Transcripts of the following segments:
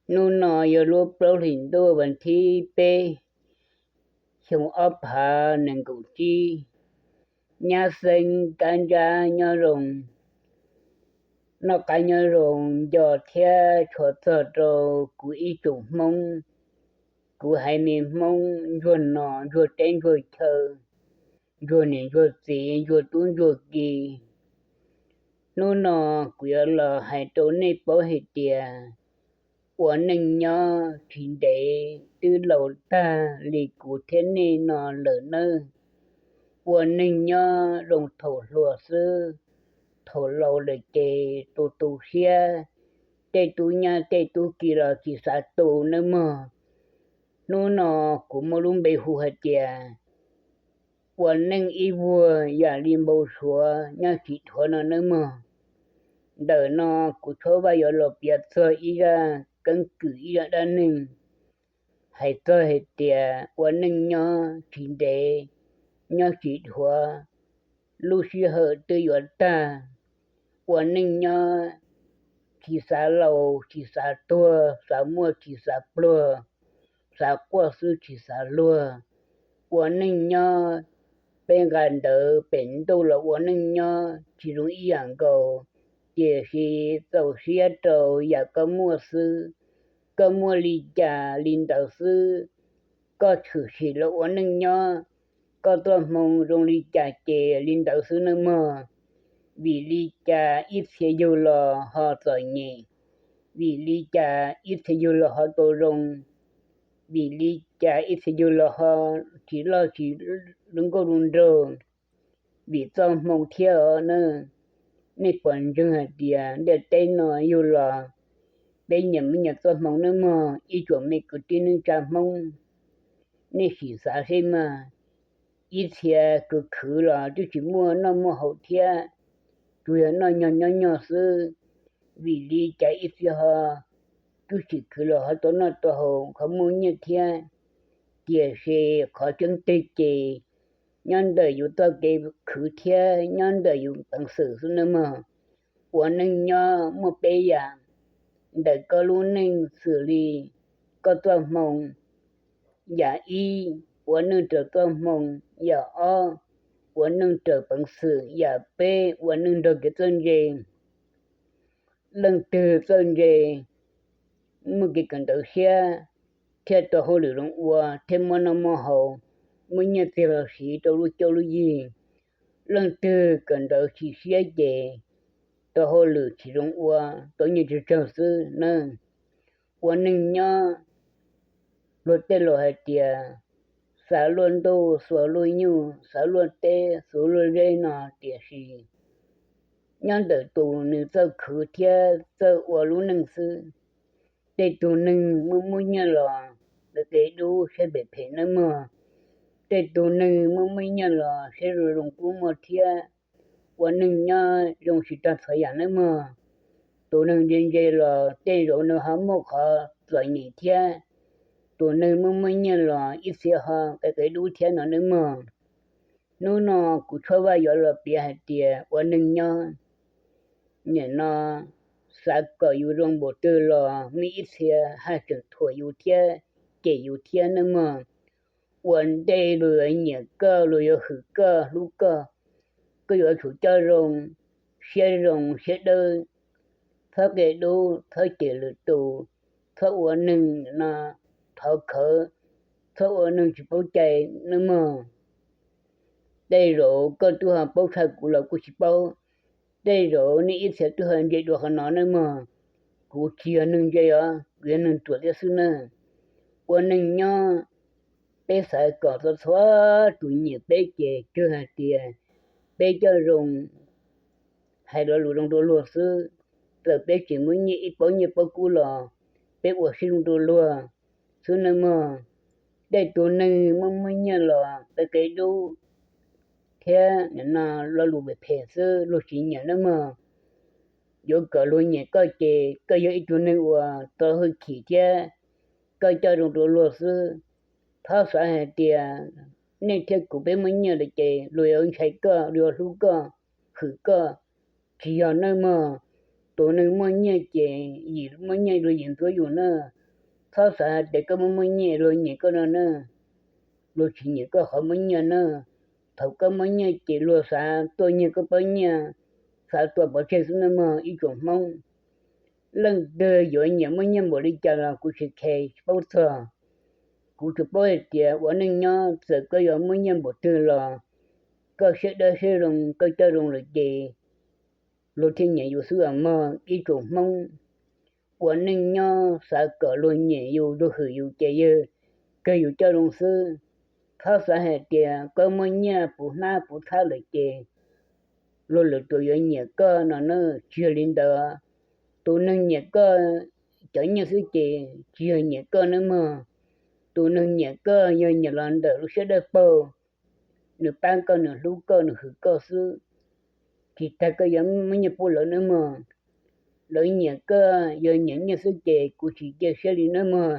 Hnub no yog lub plaub hlis ntuj vas thib peb, xyoo ob phav nees nkaum tsib. Nyab xeeb kab ntsab nyob zoo, noj qab nyob zoo, nco thiab tshua txog rau kuv ib tsoom Hmoob. Kuv haiv neeg Hmoob ntsuag no ntsuag teb ntsuag chaw, ntsuag niam ntsuag txiv ntsuag tub ntsuag ki. Hnub no kuv yuav los hais rau nej paub hais tias ua neej nyob tsis ntev twb laus tag li kuv thiab nej no lawm nawb. Ua neej nyob zoo thaum hluas xwb, thaum laus lawm ces tu tu siab, tej tub nyab tej tub ki los tsis xav tu nawb mog. Hnub no kuv muaj lub npe hu hais tias ua neej ib vuag yam li npau suav nyob tsis dhuav no nawb mog. Ntawm no kuv Tshuab Vaj yuav los piav txog ib zaj keeb kwm ib zaj dab neeg hais txog hais tias ua neej nyob tsis ntev, nyob tsis dhuav, lub sij hawm twb yuav tag. Ua neej nyob tsis xav laus tsis xav tuag, xav muaj tsis xav pluag, xav quaj xwb tsis xav luag. Ua neej nyob peb nqa ntawv pem ntuj los ua neej nyob tsis zoo ib yam nkaus, tiam sis txaus siab rau yam koj muaj xwb. Koj muaj li cas li ntawd xwb, koj tshwm sim los ua neej nyob, koj txoj hmoo zoo li cas ces li ntawd xwb nawb mog. Vim li cas ib txhia yug los ho txom nyem, vim li cas ib txhia yug los ho tau zoo, vim li cas ib txhia yug los ho tsis loj tsis zoo nkauj zoo nraug, vim txoj hmoo thiab os na. Nej puas ntseeg hais tias ntiaj teb no yug los peb nyias muaj nyias txoj hmoo nawb mog, ib tsoom me kwv tij neej tsa Hmoob, nej sim xav seb mas, ib txhia khwv khwv los twb tsis muaj noj muaj haus thiab, tsuas yog noj nyog nyob nyog xwb, vim li cas ib txhia ho twb tsis khwv los ho tau noj tau haus ho muaj nyiaj thiab. Tiam sis qhov tseeb twg ces nyob ntawm yus txoj kev khwv thiab nyob ntawm yus peev xwm xwb nawb mog. Ua neej nyob muaj peb yam ntawm koj lub neej xws li koj txoj hmoo, yam ib, ua neej raws txoj hmoo, yam ob, ua neej raws peev xwm, yam peb, ua neej nrog kev txawj ntse. Leej twg txawj ntse, muaj kev kawm ntawv siab, thiaj tau hauj lwm zoo ua thiab muaj noj muaj haus, muaj nyiaj txiag los siv rau lub caij lub yig. Leej twg kawm ntawv tsis siab ces tau hauj lwm tsis zoo ua, tau nyiaj tsawg tsawg xwb nawb. Ua neej nyob, luag tej laus hais tias xav luaj ntuj xuas luaj nyuj, xav luaj teb xuas luaj zeb no, tiam sis nyob ntawm tus nws txawj khwv thiab txawj ua lub neej xwb. Tej tug neeg muaj muaj nyiaj los kev dub siab phem phem nawb mog. Tej tug neeg muaj muaj nyiaj los siab zoo zoo kub muaj thiab. Ua neej nyob zoo tsis tag txhua yam nawb mog. Tus neeg ntse ntse los tej zaum nws ho muaj qhov txom nyem thiab. Tus neeg muaj muaj nyiaj los ib txhia ho qe qe dub thiab no nawb mog. Hnub no kuv Tshuab Vaj yuav los piav hais tias ua neej nyob, nim no xav kom yus zoo npaum twg los muaj ib txhia haj tseem thuam yus thiab cem yus thiab nawb mog. Ua ntej luag yuav nyiam koj, luag yuav hwm koj hlub koj, koj yuav tsum coj zoo, siab zoo siab dawb, txhob qe dub, txhob cem lwm tus, txhob ua neeg no thov khawv, txhob ua neeg tsis paub cai nawb mog. Tej zaum koj twb ho paub tshaj kuv los kuj tsis paub. Tej zaum nej ib txhia twb ho ntse dua qhov no nawb mog. Kuv tsis yog neeg ntse os, kuv yog neeg ruam thiab xwb nawb. Ua neej nyob, peb xav kom txhua txhua tus nyiam peb ces kawg hais tias peb coj zoo, hais lo lus zoo rau luag xwb. Txawm peb tsis muaj nyiaj ib paub nyiaj paub kub los peb ua siab zoo rau luag. xwb nawb mog. Tej tus neeg muaj muaj nyiaj los qe qe dub thiab nim no lo lus phem phem xwb luag tsis nyiam nawb mog. Yuav kom luag nyiam koj ces koj yog ib tug neeg uas txo hwj chim thiab koj coj zoo rau luag xwb. Txhob xav hais tias nej thiab kuv peb muaj nyiaj lawm ces luag yuav ntshai koj, luag yuav hlub koj, hwm koj. Tsis yog nawb mog. Tus neeg muaj nyiaj ces yim muaj nyiaj luag yim ntxuav yus na. Txhob xav hais tias koj muaj muaj nyiaj luag nyiam koj no na. Luag tsis nyiam koj qhov muaj nyiaj na. Thaum koj muaj nyiaj ces luag xav tuaj nyiag koj pob nyiaj, xav tua pov tseg xwb nawb mog ib tsoom Hmoob. Leej twg yuav nyiam muaj nyiaj npaum li cas los kuv tsis khe tsis paub txog. Kuv tsuas paub hais tias ua neej nyob txawm koj yuav muaj nyiaj npaum twg los koj siab dawb siab zoo, koj coj zoo lawm ces luag thiaj nyiam yus xwb os mog ib tsoom Hmoob. Ua neej nyob xav kom luag nyiam yus, luag hwm yus ces yog kawg yus coj zoo xwb. Txhob xav hais tias koj muaj nyiaj puv hnab puv txhab lawm ces luag lwm tus yuav nyiam koj no na, tsis yog li ntawd. Tus neeg nyiam koj cov nyiaj xwb ces tsis yog nyiam koj nawb mog. Tus neeg nyiam koj yog nyiam los ntawm lub siab dawb paug, nws pab koj, nws hlub koj, nws hwm koj xwb. Tsis tas koj yuav muaj nyiaj pub lawv nawb mog. Lawv nyiam koj yog nyiam nyiaj xwb ces kuv tsis cia siab li nawb mog.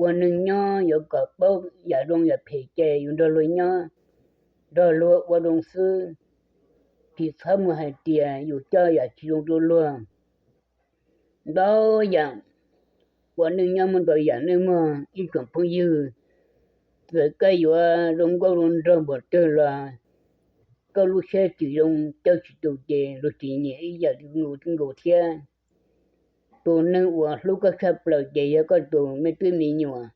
Ua neeg nyob yuav kom paub yam zoo yam phem ces yus nrog luag nyob, nrog luag ua zoo xwb. Tsis txhob mus hais tias yus coj yam tsis zoo rau luag. Ntau yam, ua neej nyob muaj ntau yam nawb mog ib tsoom phooj ywg. Txawm koj yuav zoo nkauj zoo nraug npaum twg los koj lub siab tsis zoo, coj tsis tus ces luag tsis nyiam ib yam li nkaus thiab. Tus neeg uas hlub koj tshaj plaws ces yog koj tus me tub me nyuam,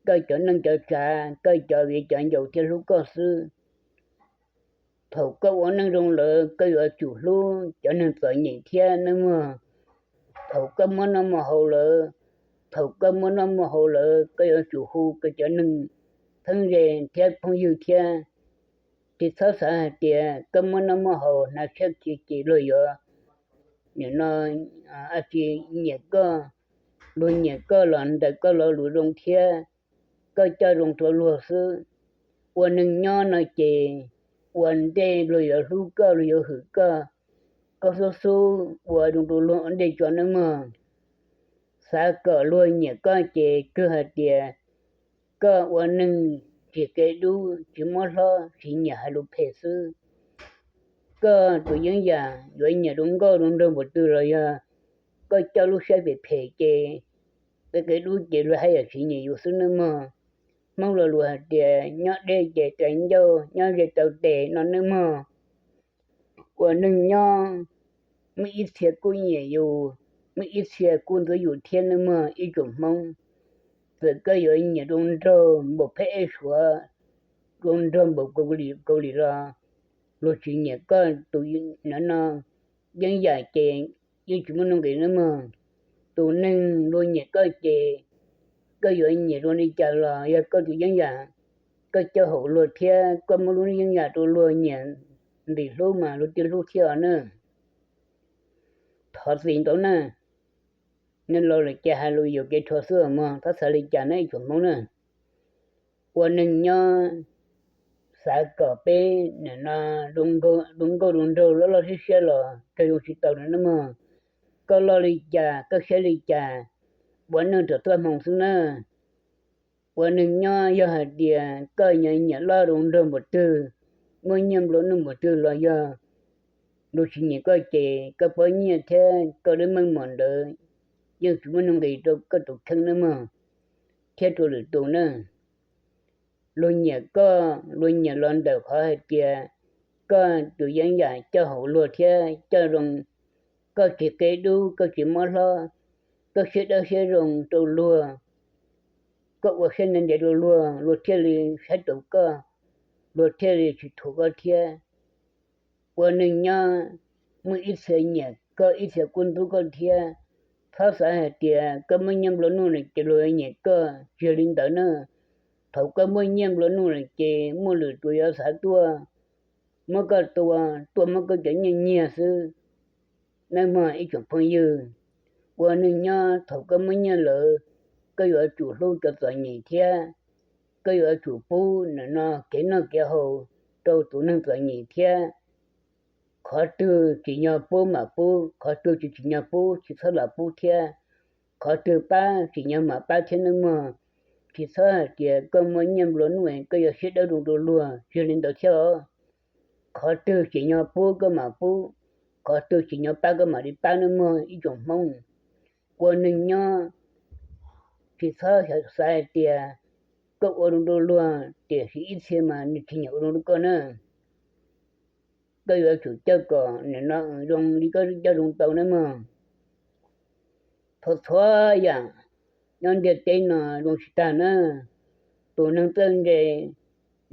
koj cov neej cov tsav, koj cov viv cov ncaus thiaj hlub koj xwb. Thaum koj ua neej zoo lawm koj yuav tsum hlub cov neeg txom nyem thiab nawb mog. Thaum koj muaj noj muaj haus lawm, thaum koj muaj noj muaj haus lawm koj yuav tsum hu koj cov neeg txheeb ze thiab phooj ywg thiab. Tsis txhob xav hais tias koj muaj noj muaj haus hnav tshiab khiv ces luag yuav, nim no, tsis nyiam koj. Luag nyiam koj los ntawm koj lo lus zoo thiab koj coj zoo rau luag xwb. Ua neeg nyob no ces ua ntej luag yuav hlub koj, luag yuav hwm koj, koj xub xub ua zoo rau luag ua ntej tso nawb mog. Xav kom luag nyiam koj ces kawg hais tias koj ua neeg tsis qe dub, tsis muab hlob, tsis nyiam hais lus phem xwb. Koj tus yeeb yam yuav nyiam zoo nkauj zoo nraug npaum twg los yog koj coj lub siab phem phem ces qe qe dub ces luag haj yam tsis nyiam yus xwb nawb mog. Hmoob lo lus hais tias nyob deb ces rais ncauj, nyob ze tau tes no nawb mog. Ua neeg nyob muaj ib txhia kuj nyiam yus, muaj ib txhia kuj ntxub yus thiab nawb mog ib tsoom Hmoob. Txawm koj yuav nyiam zoo nraug npaum Phab Ej Suav, zoo nraug npaum Kaus Lim los luag tsis nyiam koj tus, no no, yeeb yam ces yeej tsis muaj nuj nqis nawb mog. Tus neeg luag nyiam koj ces koj yuav nyiam zoo li cas los yog koj tus yeeb yam, koj coj haum luag thiab koj muab lub yeeb yam rau luag nyiam ntim hlub mas luag thiaj hlub thiab os nawb. Thov txim ntau na, nej laus lawm ces hais lus yuam kev rhuav xwb os mog, txhob xav li cas na ib tsoom Hmoob na. Ua neeg nyob xav kom peb nim no zoo nkauj zoo nraug loj loj siab siab los kawg zoo tsis tau no nawb mog. Koj loj li cas koj siab li cas, ua neej rau txoj hmoo xwb na. Ua neeg nyob yog hais tias koj nyiam nyiam loj zoo nraug npaum twg, muaj nyiaj nplua nuj npaum twg los yog luag tsis nyiam koj ces koj pob nyiaj thiab koj lub meej mom ntawd yeej tsis muaj nuj nqis rau koj tus kheej nawb mog, thiab rau lwm tus na. Luag nyiam koj, luag nyiam los ntawm qhov hais tias koj tus yeeb yam coj haum luag thiab coj zoo, koj tsis qe dub, koj tsis mob hlob, koj siab dawb siab zoo rau luag, koj ua siab ntev ntev rau luag, luag thiaj li saib taus koj, luag thiaj li tsis thuam koj thiab. Ua neeg nyob muaj ib txhia nyiam koj, ib txhia kuj ntxub koj thiab. Txhob xav hais tias koj muaj nyiaj nplua nuj lawm ces luag nyiam koj, tsis yog li ntawd na. Thaum koj muaj nyiaj nplua nuj lawm ces muaj lwm tus yuav xav tuaj muab koj tua, tuaj muab koj cov nyiaj nyiag xwb nawb mog ib tsoom phooj ywg. Ua neeg nyob thaum koj muaj nyiaj lawm, koj yuav tsum hlub cov txom nyem thiab koj yuav tsum pub nim no kev noj kev haus rau tus neeg txom nyem thiab. Qhov twg tsim nyog pub mam pub, qhov twg tsis tsim nyog pub tsis txhob los pub thiab. Qhov twg pab tsim nyog mam pab thiab nawb mog. Tsis txhob hais tias koj muaj nyiaj nplua nuj koj yuav siab dawb zoo rau luag, tsis yog li ntawd thiab os. Qhov twg tsim nyog pub koj mam pub, qhov twg tsim nyog pab koj mam li pab nawb mog ib tsoom Hmoob. Ua neeg nyob tsis txhob xav hais tias koj ua zoo rau luag tiam sis ib txhia mas nws tsis nyiam ua zoo rau koj na. Koj yuav tsum coj kom nim no zoo li koj coj zoo tau nawb mog. Txhua txhua yam nyob ntiaj teb no zoo tsis tag na. Tus neeg txawj ntse,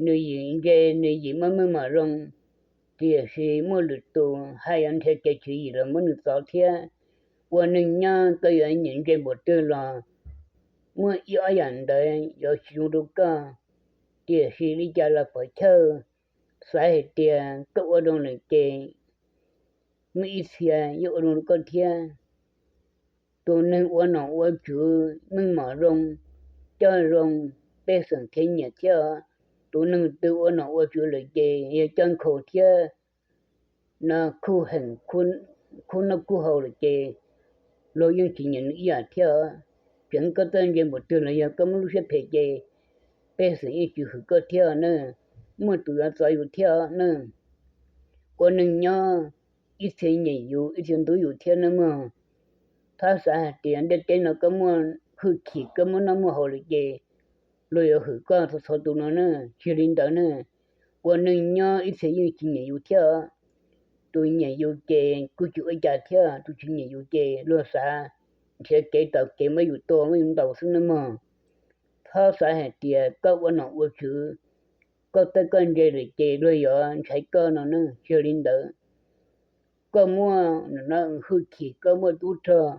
nws yim ntse, nws yim muaj meej mom zoo, tiam sis muaj lwm tus haj yam nrhiav kev tswv yim los muab nws txov thiab. Ua neeg nyob koj yuav nyiam ntse npaum twg los muaj ib ob yam ntawd yuav tsis zoo rau koj, tiam sis li cas los pom chawj, xav hais tias koj ua zoo lawm ces muaj ib txhia yeej ua zoo rau koj thiab. Tus neeg ua nom ua tswv meej mom zoo, coj zoo, pej xeem thiaj nyiam thiab. Tus neeg twg ua nom ua tswv lawm ces yog coj nkhaus thiab no khuj heem, khuj noj khuj haus lawm ces luag yeej tsis nyiam nws ib yam thiab. Tseem koj txawj ntse npaum twg los yog koj muaj lub siab phem ces pej xeem yeej tsis hwm koj thiab na. Muaj tus yuav txov yus thiab na. Ua neeg nyob ib txhia nyiam yus ib txhia ntub yus thiab nawb mog. Txhob xav hais tias ntiaj teb no koj muaj hwj chim koj muaj noj muaj haus lawm ces luag yuav hwm koj txhua txhua tus no na, tsis yog li ntawd na. Ua neeg nyob ib txhia yeej tsis nyiam yus thiab. Tus nyiam yus ces kuj tsis ua cas thiab, tus tsis nyiam yus ces luag xav nrhiav kev taug kev muab yus tua muab yus ntaus xwb nawb mog. Txhob xav hais tias koj ua nom ua tswv, koj txawj koj ntse lawm ces luag yuav ntshai koj no na, tsis yog li ntawd. Koj muaj nim no hwj chim, koj muaj tub rog,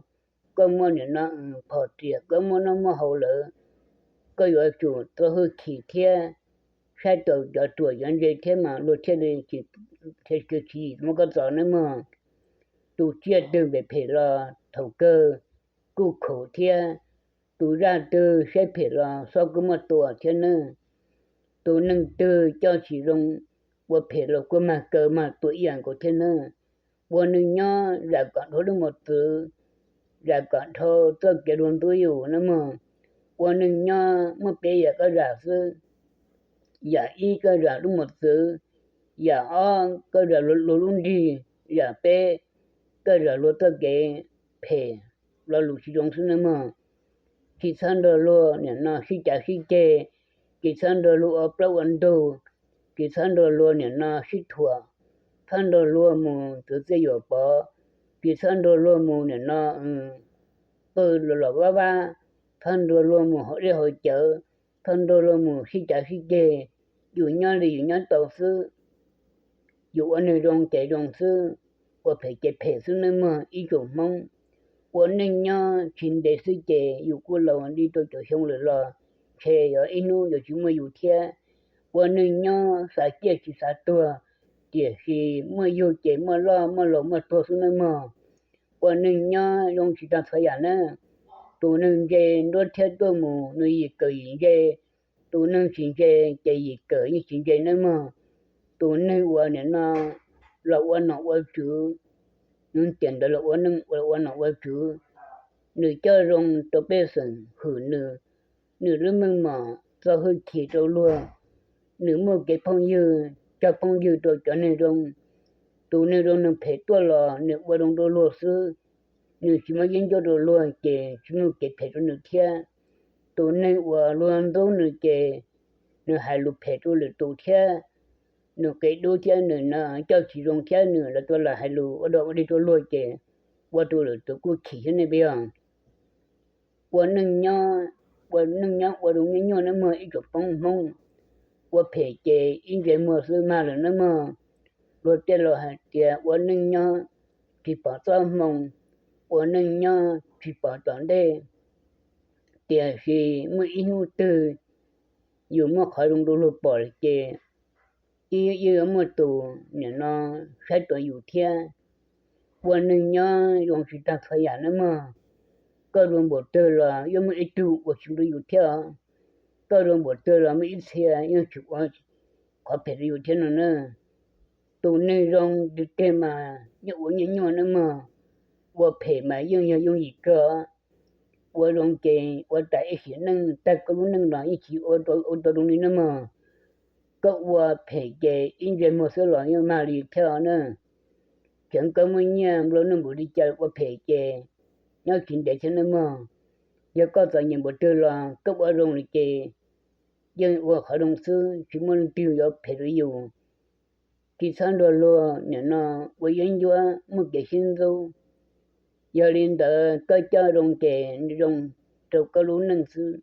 koj muaj nim no phom riam, koj muaj noj muaj haus lawm, koj yuav tsum txo hwj chim thiab saib taus cov ruam cov ntse thiab mas luag thiaj li tsis, thiaj tsis muab koj txov nawb mog. Tus tsiaj twg phem phem los thaum kawg kuj khaum thiab, tus zaj twg siab phem los xob kuj muaj tua thiab nawb. Tus neeg twg coj tsis zoo, ua phem los kuj mag kaw mag tua ib yam nkaus thiab nawb. Ua neeg nyob zam kom dhau lub mos txwv, zam kom dhau txoj kev luag ntxub yus nawb mog. Ua neeg nyob muaj peb yam koj zam xwb. Yam ib koj zam lub mos txwv, yam ob koj zam luag lub nrig, yam peb koj zam luag txoj kev phem, lo lus tsis zoo xwb nawb mog. Tsis txhob nrog luag nim no sib cav sib ceg, tsis txhob nrog luag ua plaub ua ntug, tsis txhob nrog luag nim no sib thuam, txhob nrog luag mus txwv txiaj yuam pov, tsis txhob nrog luag mus nim no qw los los vab vab, txhob nrog luag mus haus dej haus cawv, txhob nrog luag mus sib cav sib ceg. Yus nyob li yus nyob tau xwb, yus ua neeg zoo ces zoo xwb, ua phem ces phem xwb nawb mog ib tsoom Hmoob. Ua neej nyob tsis ntev xwb ces yus kuj laus li rau caum xyoo lawm los ntshe yuav ib hnub yuav tsis muaj yus thiab. Ua neej nyob xav ciaj tsis xav tuag, tiam sis muaj yug ces muaj loj muaj laus muaj tuag xwb nawb mog. Ua neej nyob zoo tsis tag txhua yam nawb. Tus neeg ntse nruab thiab tuaj mus nws yim kawm yim ntse, tus neeg tsis ntse ces yim kawm yeej tsis ntse nawb mog. Tus neeg uas nim no los ua nom ua tswv, nws tiam ntawd los ua neej ua nom ua tswv, nws coj zoo rau pej xeem hwm nws, nws lub meej mom txo hwj chim rau luag, nws muaj kev phooj ywg, cog phooj ywg rau cov neeg zoo. Tus neeg zoo neeg phem tuaj los nws ua zoo rau luag xwb, nws tsis muaj yeeb ncuab rau luag ces tsis muaj kev phem rau nws thiab. Tus neeg uas luag ntxub nws ces nws hais lus phem rau lwm tus thiab, nws qia dub thiab nws no coj tsis zoo thiab nws los tuaj los hais lus ua dog ua dig rau luag ces ua rau lwm tus kuj chim thiab nej peb os. Ua neej nyob, ua neej nyob ua zoo nyuaj nyuaj nawb mog ib tsoom phooj Hmoob. Ua phem ces ib ntsais muag xwb mag lawm nawb mog. Luag tej laus hais tias ua neej nyob tsis pom txoj hmoo, ua neej nyob tsis pom tom ntej. Tiam sis muaj ib hnub twg yus muaj qhov zoo rau luag pom lawm ces ib, ib yuav muaj tus nim no saib tuav yus thiab. Ua neej nyob zoo tsis tag txhua yam nawb mog. koj zoo npaum twg los yeej muaj ib tug ua tsis zoo rau yus thiab. Koj zoo npaum twg los muaj ib txhia yeej tsis ua qhov phem rau yus thiab no na. Tus neeg zoo twg teg mas yeej ua nyuaj nyuaj nawb mog. Ua phem mas yeej yog yooj yim kawg. Ua zoo ces ua tas ib sim neej, tag koj lub neej los yeej tsis ua tau zoo li nawb mog. Koj ua phem ces ib ntsais muag xwb los yeej mag li thiab na. Txawm koj muaj nyiaj nplua nuj npaum li cas ua phem ces nyob tsis ntev thiab nawb mog. Yog koj txom nyem npaum twg los koj ua zoo li ces yeej ua qhov zoo xwb, tsis muaj leej twg yuav phem rau yus. Tsis txhob nrog luag nim no ua yeeb ncuab muaj kev sib ntxub. Yog li ntawd koj coj zoo ces zoo rau koj lub neej xwb.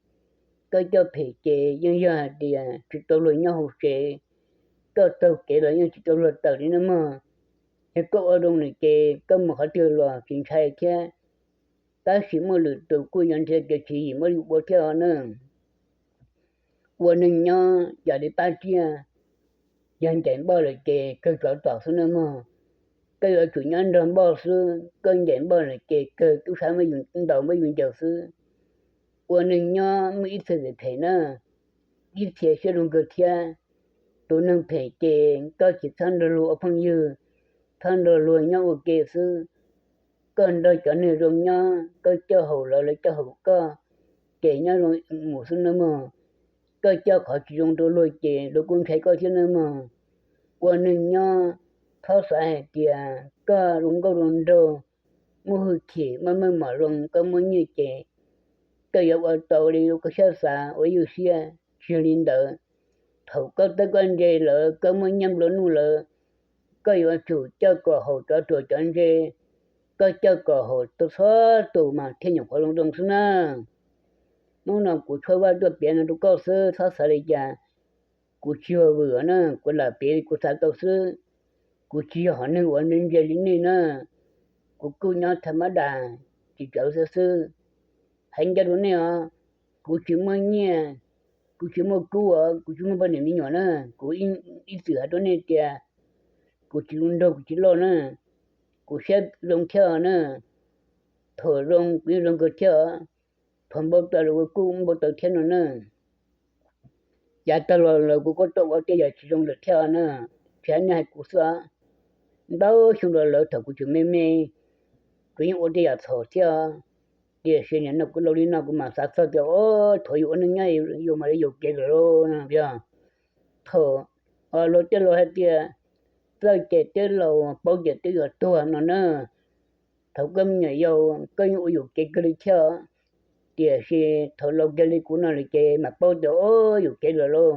Koj coj phem ces yeej yog hais tias tsis tau luag nyob hauv tsev, koj taug kev los yeej tsis tau luag tawm li nawb mog. Yog koj ua zoo lawm ces koj mus qhov twg los tsis ntshai thiab. Tab sis muaj lwm tus kuj yuav nrhiav kev tswv yim muab li ua thiab os na. Ua neeg nyob yam li pab tsiaj, yog ncaim npoj lawm ces kawg tsov tom xwb nawb mog. Koj yuav tsum nyob nrog npoj xwb, koj ncaim npoj lawm ces kawg tub sab muab yus ntaus muab yus ncaws xwb. Ua neeg nyob muaj ib txhia phem na, ib txhia siab zoo kawg thiab. Tus neeg phem ces koj tsis txhob nrog luag ua phooj ywg, txhob nrog luag nyob ua ke xwb. Koj nrog cov neeg zoo nyob, koj coj haum lawv, lawv coj haum koj, ces nyob zoo mus xwb nawb mog. Koj coj qhov tsis zoo rau luag ces luag kuj ntshai koj thiab nawb mog. Ua neeg nyob txhob xav hais tias koj zoo nkauj zoo nraug, muaj hwj chim, muaj meej mom zoo, koj muaj nyiaj ces koj yuav ua tau li koj siab xav ua ywj siab. Tsis yog li ntawd, thaum koj teb koj ntse lawm, koj muaj nyiaj nplua nuj lawm, koj yuav tsum coj kom haum cov ruam cov ntse, koj coj kom haum txhua tus mas thiaj nyuam qhuav zoo zoo xwb na. Hnub no kuv Tshuab Vaj tuaj piav no rau koj xwb, txhob xav li cas. Kuv tsis yog vwm na, kuv lam piav li kuv xav tau xwb. Kuv tsis yog hom neeg uas ntse li nej na. Kuv kuj nyob tham mab das tsis tsawv xwb xwb. Hais ncaj rau nej os, kuv tsis muaj nyiaj, kuv tsis muaj kub os, kuv tsis muaj poj niam me nyuam na. Kuv ib txwm hais rau nej tias kuv tsis zoo nraug, kuv tsis loj na, kuv siab zoo thiab na. Thaum zoo kuv yeej zoo kawg thiab, thaum npau taws los kuv kuj npau taws thiab no na. Yav tag los lawm kuv kuj tau ua tej yam tsis zoo lawm thiab na. Tsis hais nej hais kuv xwb, ntau xyoo los lawm thaum kuv tseem me me, kuv yeej ua tej yam txhaum thiab. Tiam sis nim no kuv laus li no kuv mam xav txog tias, o, thaum yus ua neej nyob yus mam li yuam kev lawm lauj. Thaum luag tej laus hais tias, txawj ces twb laus, paub ces twb yuav tuag no na. Thaum koj me nyuam yaus koj yeej ua yuam kev kawg li thiab, tiam sis thaum laus kiag li kuv no lawm ces mam paub tias, o, yuam kev lawm lauj,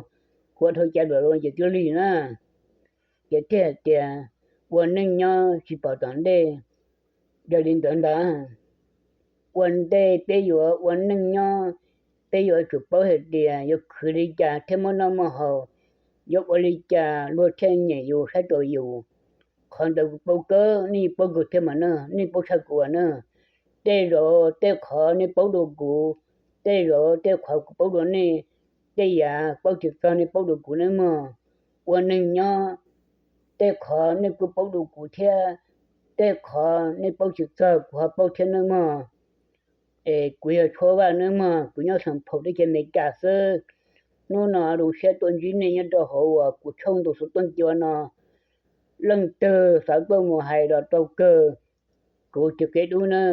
kuv ua dhau cai lawm lauj ces twb lig na. Ces thiaj hais tias ua neej nyob tsis pom tom ntej. Yog li ntawd ntag, ua ntej peb yuav ua neej nyob, peb yuav tsum paub hais tias yuav khwv li cas thiaj muaj noj muaj haus, yuav ua li cas luag thiaj nyiam yus saib taus yus. Qhov ntawd kuv paub kawg, nej paub kawg thiab mas na, nej paub tshaj kuv na. Tej zaum tej qhov nej paub dua kuv, tej zaum tej qhov kuv paub dua nej, tej yam paub tsis txog nej paub dua kuv nawb mog. Ua neej nyob, tej qhov nej kuj paub dua kuv thiab, tej qhov nej paub tsis txog kuv ho paub thiab nawb mog. Es kuv yog Tshuab Vaj nawb mog, kuv nyob Xeem Phaum teb chaws Amelikas xwb. Hnub no zoo siab tuaj ntsib nej nyob rau hauv uas kuv tshooj ntu xov tooj cua no. Leej twg xav tuaj mus hais los tau kawg, kuv tus kev dub na.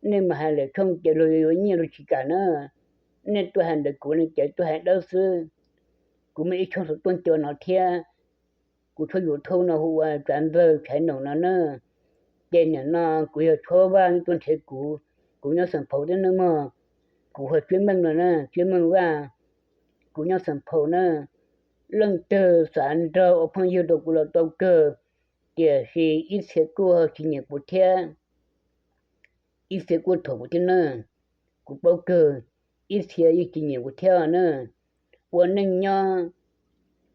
Nej mus hais lwm tshooj ces luag yuav nyiaj luag tsis kam na. Nej tuaj hais ntawm kuv no ces tuaj hais dawb xwb. Kuv muaj ib tshooj xov tooj cua no thiab, kuv tshooj YouTube no hu ua Tsav Ntxawg Tshaiv Noom no na. Ces nim no kuv yog Tshuab Vaj nej tuaj nrhiav kuv, kuv nyob Xeem Phaum thiab nawb mog. Kuv hu ua Tswb Meej no na, Tswb Meej Vaj, kuv nyob Xeem Phaum na. Leej twg xav nrog ua phooj ywg rau kuv los tau kawg, tiam sis ib txhia kuj tsis nyiam kuv thiab, ib txhia kuj thuam kuv thiab na. Kuv paub kawg, ib txhia yeej tsis nyiam kuv thiab na. Ua neej nyob,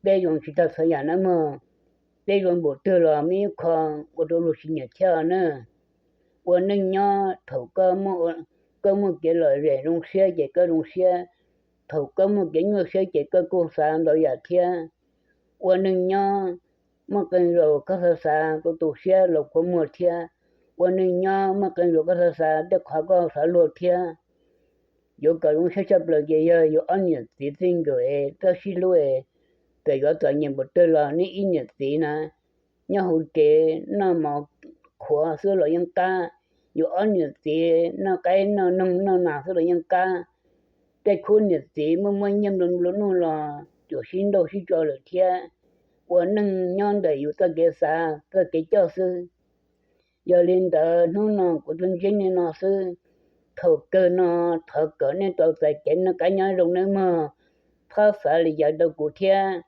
peb zoo tsis tag txhua yam nawb mog. Peb zoo npaum twg los muaj ib qho ua rau luag tsis nyiam thiab na. Ua neej nyob thaum koj muaj kev lom zem zoo siab ces koj zoo siab, thaum koj muaj kev nyuaj siab ces koj kuj xav ntau yam thiab. Ua neej nyob, muaj qee zaus koj xav xav tu tu siab los kua muag thiab. Ua neej nyob muaj qee zaus koj xav xav tej qhov koj xav luag thiab. Yuav kom zoo siab tshaj plaws ces yog yus ob niam txiv txij nkawm es txawj sib hlub es txawm yuav txom nyem npaum twg los nej ib niam txiv na, nyob hauv tsev noj mov qhuav xwb los yeej qab, yus ob niam txiv noj qaib noj noog noj nas xwb los yeej qab. Tej khub niam txiv muaj muaj nyiaj nplua nplua nuj los tsuas sib nrauj sib tso lawm thiab. Ua neej nyob ntawm yus txoj kev xav txoj kev coj xwb. Yog li ntawd hnub no kuv tuaj ntsib nej no xwb, thaum kawg no thov kom nej tau txais kev noj qab nyob zoo nawb mog. Txhob xav li cas rau kuv thiab,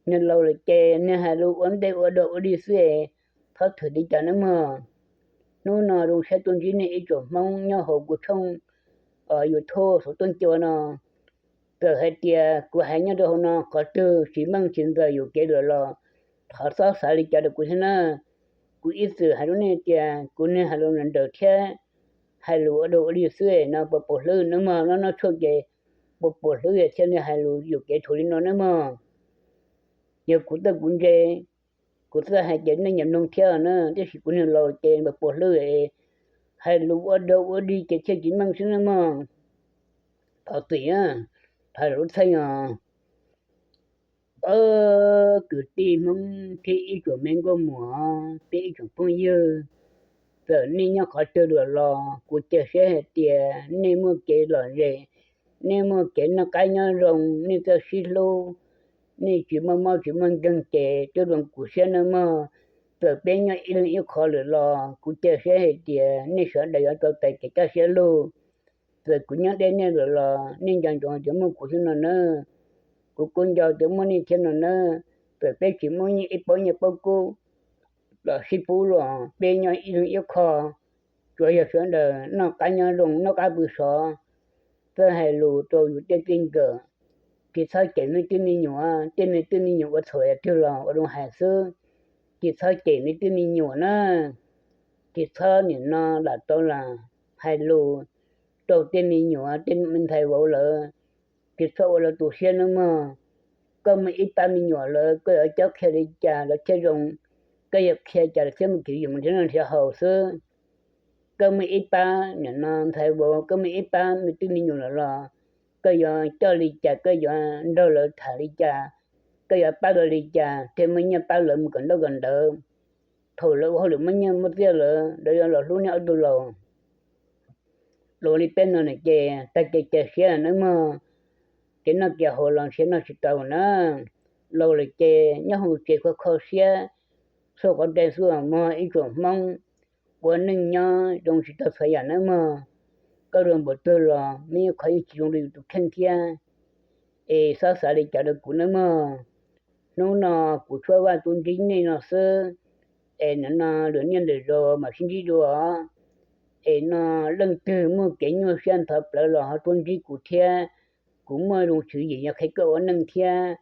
niag laus lawm ces niag hais lus ua ntej ua dog ua dig xwb es txhob thwm li cas nawb mog. Hnub no zoo siab tuaj ntsib nej ib tsoom Hmoob nyob hauv kuv tshooj YouTube Xov Tooj Cua no. Txawm hais tias kuv hais nyob rau hauv no qhov twg tsis meej tsis ntxaws yus kev lawm los thov txhob xav li cas rau kuv thiab na. Kuv ib txwm hais rau nej tias kuv niag hais lus nrawm nrawm thiab hais lus ua dog ua dig xwb no puas pom hlwb nawb mog, no noj tshuaj ces puas pom hlwb thiab niag hais lus yuam kev tshuav li no nawb mog. Yog kuv txawj kuv ntse, kuv txawj hais ces nej nyiam mloog thiab na, tiam sis kuv niag laus ces puas pom hlwb, hais lus ua dog ua dig ces thiaj tsis meej xwb nawb mog. Thov txim, thov lub txheej os. Ob kwv tij Hmoob thiab ib tsoom me nkauj muam, peb ib tsoom phooj ywg, txawm nej nyob qhov twg lawm los kuv cia siab hais tias nej muaj kev lom zem, nej muaj kev noj qab nyob zoo, nej txawj sib hlub, nej tsis muaj mob tsis muaj nkeeg ces twb zoo kuv siab nawb mog. Txawm peb nyob ib leeg ib qho lawm los kuv cia siab hais tias nej sawv daws yuav tau txais kev kaj siab lug. Txawm kuv nyob deb nej lawm los nej nco ntsoov tias muaj kuv thiab no nawb. Kuv kuj nco tias muaj nej thiab no nawb. Txawm peb tsis muaj ib paub nyiaj paub kub los sib pub los peb nyob ib leeg ib qho, tsuas yog sawv daws noj qab nyob zoo noj qab pw sov, txawj hais lus rau yus tej txij nkawm. Tsis txhob cem me tub me nyuam, tej me tub me nyuam ua txhaum yam twg los ua zoo hais xwb. Tsis txhob cem me tub me nyuam na. Tsis txhob nim no lam tau lam hais lus rau tej me nyuam tej me ntxhais vauv lawm. Tsis txhob ua lawv tu siab nawb mog. Koj muaj ib pab me nyuam lawm koj yuav cob qhia li cas lawv thiaj zoo, koj yuav qhia cas lawv thiaj muaj kev yus mus nrhiav noj nrhiav haus xwb. Koj muaj ib pab nim no ntxhais vauv, koj muaj ib pab me tub me nyuam lawm los koj yuav coj li cas, koj yuav nrog lawv tham li cas, koj yuav pab lawv li cas thiaj muaj nyiaj pab lawv mus kawm ntaub kawm ntawv. Thaum lawv ua hauj lwm muaj nyiaj muaj txiaj lawm lawv yuav los hlub nej ob tug laus. Laus li peb no ces tag kev cia siab nawb mog. Kev noj kev haus los nrhiav noj tsis tau na. Laus lawm ces nyob hauv tsev kho kho siab, xuas qhov rai xuas mog ib tsoom Hmoob. Ua neej nyob zoo tsis tau txhua yam nawb mog. Koj zoo npaum twg los muaj ib qho yeej tsis zoo rau yus tus kheej thiab. Es txhob xav li cas rau kuv nawb mog. Hnub no kuv tshuab vaj tuaj ntsib nej no xwb, es nim no lwm niaj lwm zaus mam sib ntsib dua. Es no leej twg muaj kev nyuaj siab ntxhov plawv los ho tuaj ntsib kuv thiab, kuv muaj zoo tswv yim yuav qhia koj ua neej thiab.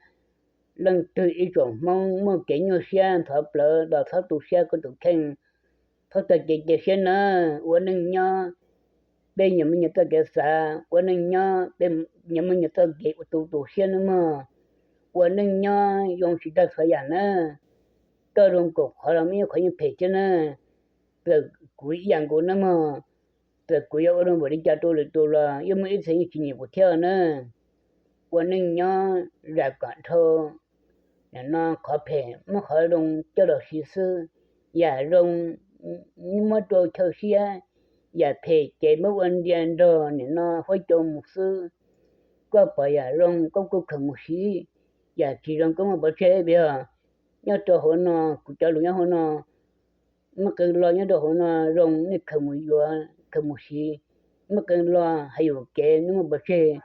Leej twg ib tsoom Hmoob muaj kev nyuaj siab ntxhov plawv los txhob tu siab koj tus kheej, txhob tag kev cia siab nawb. Ua neej nyob peb nyias muaj nyias txoj kev xav, ua neej nyob peb nyias muaj nyias txoj kev ua tu tu siab nawb mog. Ua neej nyob zoo tsis tag txhua yam nawb. Koj zoo kaum qhov los muaj ib qhov yeej phem thiab nawb. Txawm kuv ib yam nkaus nawb mog. Txawm kuv yuav ua zoo npaum li cas rau lwm tus los yeej muaj ib txhia yeej tsis nyiam kuv thiab nawb. Ua neej nyob zam kom dhau, nim no qhov phem muab qhov zoo coj los siv xwb. Yam zoo muab rau chaw siab, yam phem ces muab ua ntia nrog nim no huab cua mus xwb. Koj pom yam zoo koj kuj khaws mus siv, yam tsis zoo koj muab pov tseg peb os. Nyob rau hauv no, kuv cov lus nyob hauv no, muaj qee lo nyob rau hauv no zoo nej khaws mus yuav khaws mus siv, muaj qee lo hais yuam kev nej muab pov tseg.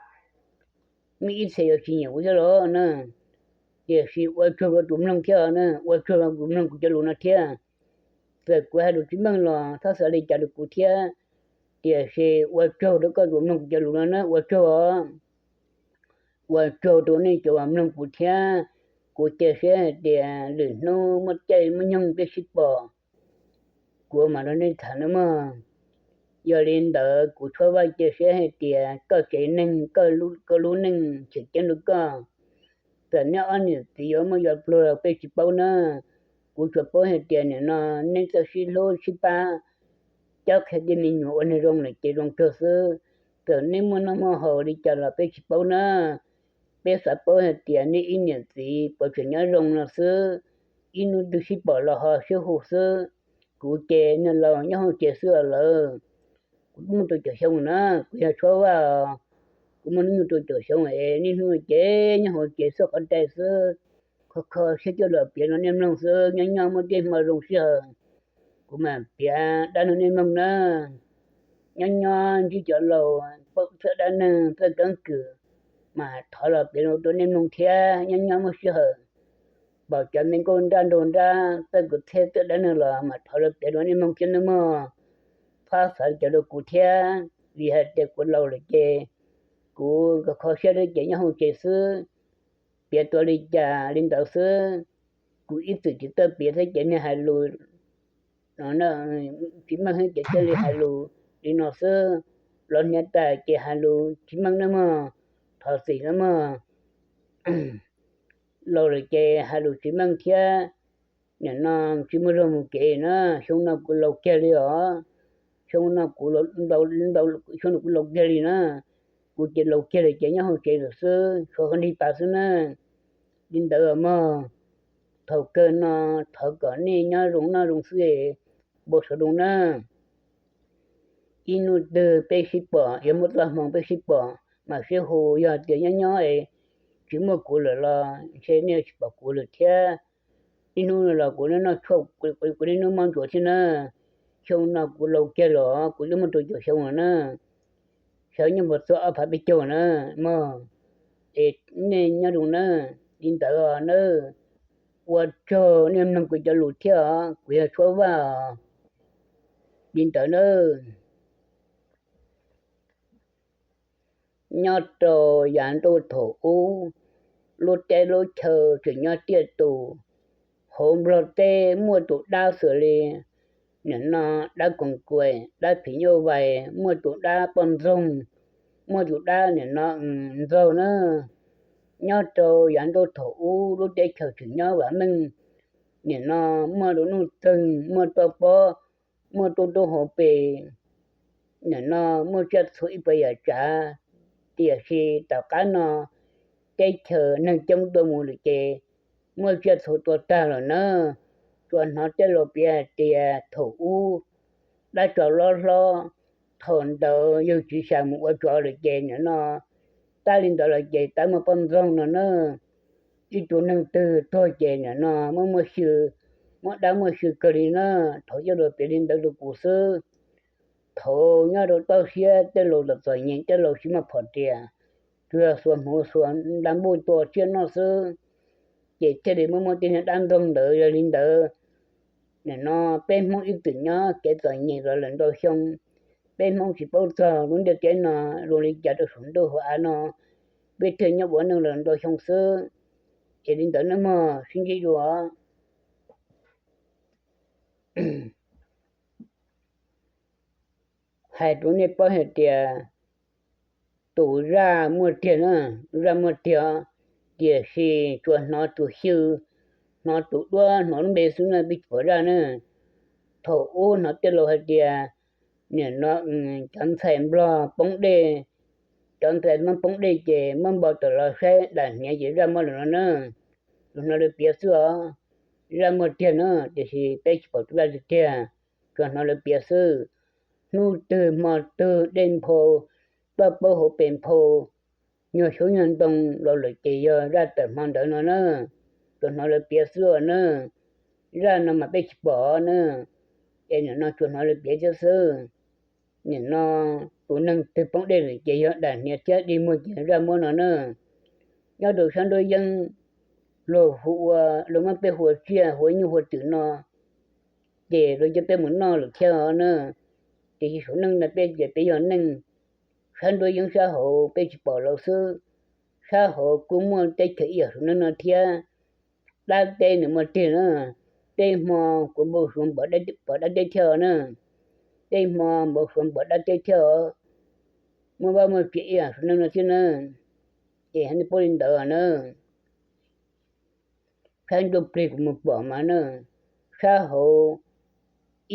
Muaj ib txhia yuav tsis nyiam kuv thiab los na, tiam sis ua tsaug rau tus mloog thiab na, ua tsaug rau tus mloog kuv cov lus no thiab. Txawm kuv hais lus tsis meej los txhob xav li cas rau kuv thiab, tiam sis ua tsaug rau koj tus mloog kuv cov lus no na, ua tsaug os. Ua tsaug rau nej cov uas mloog kuv thiab. Kuv cia siab hais tias lwm hnub muaj caij muaj nyoog peb sib pom, kuv mam nrog nej tham nawb mog. Yog li ntawd kuv tshuab vaj cia siab hais tias koj tsev neeg, koj lub neej tseem ceeb rau koj. Txawm neb ob niam txiv yuav muaj yuav pluag los peb tsis paub na, kuv tsuas paub hais tias nim no neb txawj sib hlub sib pab, coj qhia tej me nyuam ua neeg zoo lawm ces zoo kawg xwb. Txawm nej muaj noj muaj haus li cas los peb tsis paub na, peb xav paub hais tias nej ib niam txiv puas tseem nyob zoo no xwb. Ib hnub twg sib pom los ho sib hu xwb. Kuv ces niag laus nyob hauv tsev xwb lawm. Kuv twb muaj rau caum xyoo na, kuv yog tshuab vaj os. Kuv muaj hnub nyoog rau caum xyoo es niaj hnub ces nyob hauv tsev xwb, qhov rai xwb, kho kho siab coj los piav rau nej mloog xwb. Nyob nyob muaj tej hmo zoo sij hawm kuv mam piav dab neeg nej mloog na. Nyob nyob ntsib cov laus paub txawj dab neeg txawj keeb kwm, mas thov los piav rau nej mloog thiab. Nyob nyob muaj sij hawm pom cov me nkauj nraj nraug nrab txawj kwv txhiaj txawj dab neeg los mas thov los piav rau nej mloog thiab nawb mog. Txhob xav li cas rau kuv thiab, vim hais tias kuv laus lawm ces kuv kho kho siab thiab ces nyob hauv tsev xwb, piav tau li cas li ntawd xwb. Kuv ib txwm tsis txawj piav thiab ces niag hais lus no tsis meej thiab ces thiaj li hais lus li no xwb. Los hniav tas ces hais lus tsis meej nawb mog, thov txim nawb mog. Laus lawm ces hais lus tsis meej thiab. Nim no tsis muaj zog mus kev na, xyoo no kuv laus kiag li os. Xyoo no kuv, xyoo no kuv laus kiag li na. Kuv ces laus kiag li ces nyob hauv tsev lawm xwb, tshuav qhov nrig pas xwb na. Li ntawd mog, thaum kawg no thov kom nej nyob zoo noj zoo xwb, npau suav zoo na. Ib hnub twg peb sib pom, yog muaj txoj hmoo peb sib pom mas sib hu, yog tias nyob nyob es tsis muaj kuv lawm los ntshe nej tsis pom kuv lawm thiab. Ib hnub los kuv noj tshuaj, kuv niaj hnub mob ntsuav thiab na. Xyoo no kuv laus kiag los kuv twb muaj rau caum xyoo lawm na. Xyov nyob puas txog ob phav peb caug na mog. Es nej nyob zoo na. Li ntawd os na, ua tsaug nej mloog kuv cov lus thiab os, kuv yog Tshuab Vaj os. Li ntawd na. Nyob rau yav ntuj thaum ub, lub teb lub chaw tseem nyob tiaj tus, hauv Nplog teb muaj tus dab xws li nim no dab koos kuam, dab phim nyuj vais, muaj tus dab poj ntxoog, muaj tus dab nim no ntxaug na. Nyob rau yav ntuj thaum ub lub teb chaws tseem nyob vam meej, nim no muaj lub nuj txeeg, muaj toj pob, muaj tub tub hauv pes, nim no muaj tsiaj txhu ib puas yam tsav. Tiam sis tom qab no teb chaws neeg coob tuaj mus lawm ces muaj tsiaj txhu tuag tag lawm na. Tsuas hnov tej laus piav hais tias thaum ub dab tsov loj hlob, thaum ntawd yawg Tsis Xya mus ua tsov lawm ces nim no tab li ntawd los ces tab muaj poj ntxoog no na. Ib tug neeg twg tuag ces nim no muaj muaj xyw, muaj dab muaj xyw kawg li na. Thaum coj lus piav li ntawd rau kuv xwb. Thaum nyob rau toj siab tej laus txom txom nyem, tej laus tsis muaj phom riam, tsuas xuas hmuv xuas nta npuj tua tsiaj noj xwb, ces thiaj li muaj muaj tej niag dab ntxoog ntawd. Yog li ntawd, nim no peb Hmoob ib txwm nyob kev txom nyem los lawm ntau xyoo. Peb Hmoob tsis paub txog lub ntiaj teb no zoo li cas rau saum ntuj hauv av no, peb thiaj nyob ua neej los ntau xyoo xwb. Es li ntawd nawb mog, sib ntsib dua. Hais rau nej paub hais tias tus zaj muaj tiag na, zaj muaj tiag, tiam sis tsuas hnov tus xyw, hnov tus duab, hnov lub npe xwb na, peb tsis pom zaj na. Thaum ub hnov tej laus hais tias nim no cov ntxhais Nplog poob dej, cov ntxhais Hmoob poob dej ces muab npau taws los saib dam hniav ces zaj muaj lawm no na. Tsuas hnov lawv piav xwb os. Zaj muaj tiag na, tiam sis peb tsis pom tus zaj tiag tiag, tsuas hnov lawv piav xwb. Hnub twg hmo twg dej nphau, toj pob hauv pes nphau, nyuag xyoob nyuag ntoo los lawm ces yog zaj tawm hmo ntawd no na. Tsuas hnov lawv piav xwb os na. Zaj no mas peb tsis pom na, es nim no tsuas hnov lawv piav thiab xwb. Nim no tus neeg twg poob dej lawm ces yog dam hniav thiab dig muag ces zaj muab no na. Nyob rau sab nruab yeeb, luag hu ua, luag muab peb hu ua tsiaj, hu ua nyuj hu ua twm no, ces luag coj peb mus noj lawm thiab os na. Tiam sis saum neej no peb ces peb yog neeg, sab nruab yeeb sab hauv peb tsis pom lawv xwb. Sab hauv kuj muaj teb chaws ib yam saum neej no thiab. Dab teb nws muaj tiag na. Tej hmo kuv npau suav pom dab teb thiab os na. Tej hmo npau suav pom dab teb thiab os. Muaj vaj muaj tsev ib yam saum neej no thiab na. Es hais nej paub li ntawd na. Sab ntsuj plig kuv mus pom mas na, sab hauv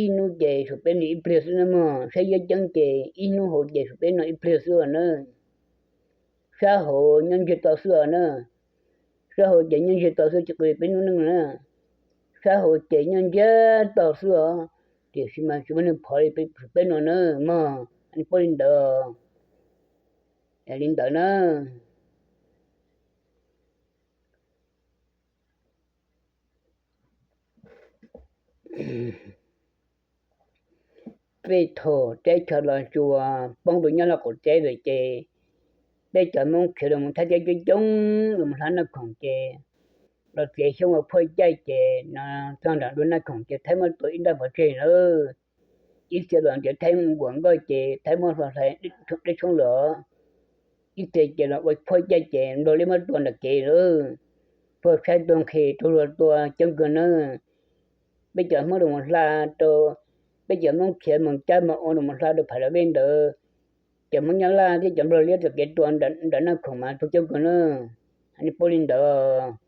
ib hnub ces saum peb no ib pliag xwb na mog, sab iab ceeb ces ib hnub hauv ces saum peb no ib pliag xwb na. Sab hauv nyob ntsiag to xwb os na. Sab hauv ces nyob ntsiag to xwb tsis qw peb hnub neej na. Sab hauv ces nyob ntsiag to xwb os, tiam sis mas tsis muaj neeg phov li peb no na mog, nej paub li ntawd. Li ntawd na. Peb thaum teb chaws Los Tsuas poob rau nyob Lauj Kaum teb lawm ces peb cov Hmoob khiav los mus Thaib teb coob coob los mus hla Naj Khoom ces los txiav xyoob ua phuaj caij ces no txog nram ntuj Naj Khoom ces Thaib muab tua ib nrab pov tseg lawm. Ib txhia los ntiav Thaib mus nkuas nkoj ces Thaib muab hlo hlais dej tshoob lawm. Ib txhia ces los ua phuaj caij ces Nplog liab muab tua nram kev lawm. Tuag tshaib tuag nqhis rau luag tua coob kawg na. Peb cov Hmoob los mus hla rau, peb cov Hmoob khiav mus cab mus ua los mus hla rau Pham Las Vej ntawd, cov Hmoob Nyab Laj thiab cov Nplog liab tom kev tua nram Naj Khoom mas tuag coob kawg na. Nej paub li ntawd.